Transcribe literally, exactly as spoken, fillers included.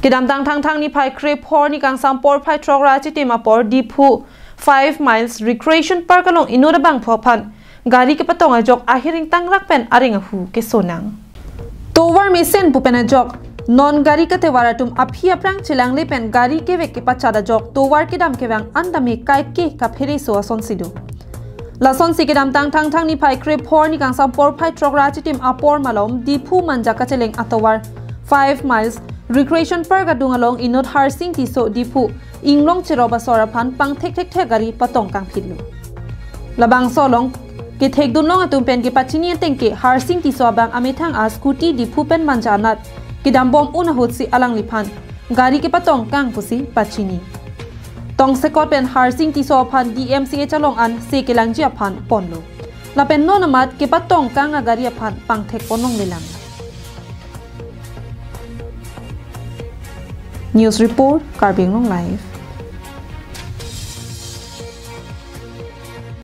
Kedamtang Thangthang niphai krephor nikangsam porphai throk ra achitim apor Diphu five miles Recreation Park along inut abangphu aphan gari kepatong ajok ahir ingtangrak pen areng ahu kesonang. Tovar mesen pu pen ajok non gari katovar atum aphi aphrang chelangle pen gari kevek kepachat ajok tovar kedam kevang an tame kaike kaphereso asonsi do. Lasonsi kedamtang Thangthang niphai krephor nikangsam porphai throk ra achitim apor malom Diphu Manja kacheleng atovar five miles Recreation Park adung along inut Harsing Tisso Diphu Inglong cherop asor aphan pangthek thekthek gari patong kangphitlo. Labangso along kethekdun long atum pen kepachini ateng ke Harsing Tisso abang amethang a scooty Diphu pen Manja anat kedambom un ahutsi alangliphan gari kepatong kang pusi pachini. Tongsekot pen Harsing Tisso aphan D M C H along an se kelangji aphan ponlo. Lapen non amat kepatong kang agari aphan pangthek pon longlelang. News report, Karbi Anglong Live.